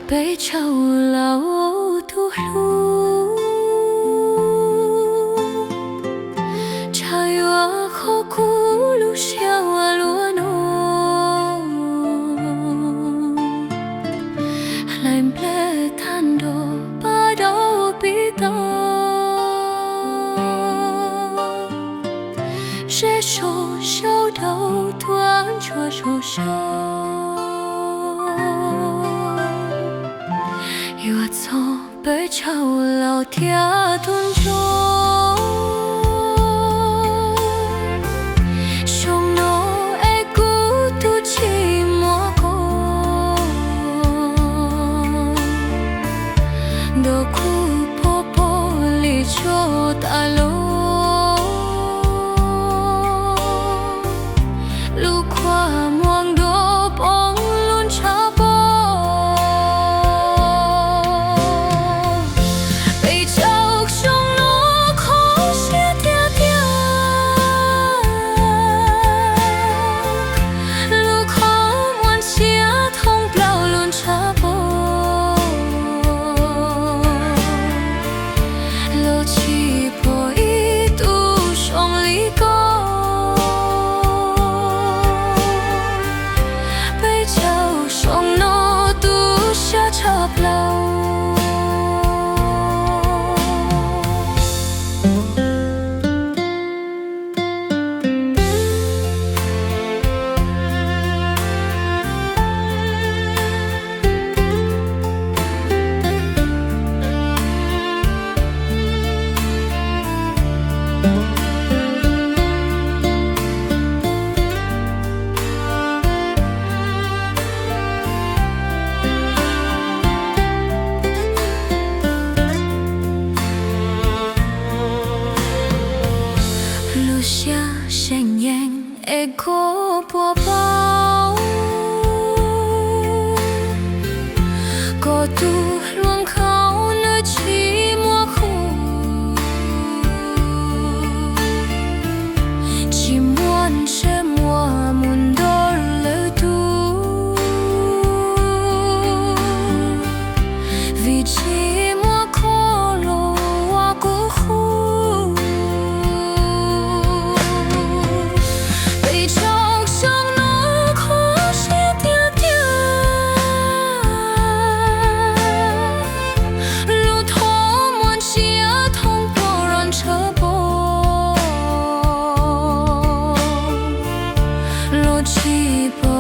Peb caug los tus hlub, tshaj yuav qhov kuv lub siab ua luaj no. Hlais nplej tag nrho pab dau pib tau, zeb sau sau dau tuaj ntsuag zog sau. Yuav txog peb caug los thiab tus ntsuag, xyoo no es kuv twb tsis muaj koj, ntuj kuj pom pom li tsuas tas los. Lub kua muag nrov poob lub ntshav pob, peb caug xyoo no kho siab tiag tiag. Lub kua muag ntsia thoob plaws lub ntshav pob, los tsis pom ib tug zoo li koj. Peb caug xyoo no tu siab tshaj plaws. Lub siab seem yeej es koj puas paub, koj tus hluas nkauj nws tsis muaj khuj, tsis muaj ntsej muag mus nto lwm tus, vim tsis muaj koj los ua kuv qub. Peb caug xyoo no kho siab tiag tiag, lub kua muag ntsia thoob plaws lub ntshav pob, los tsis pom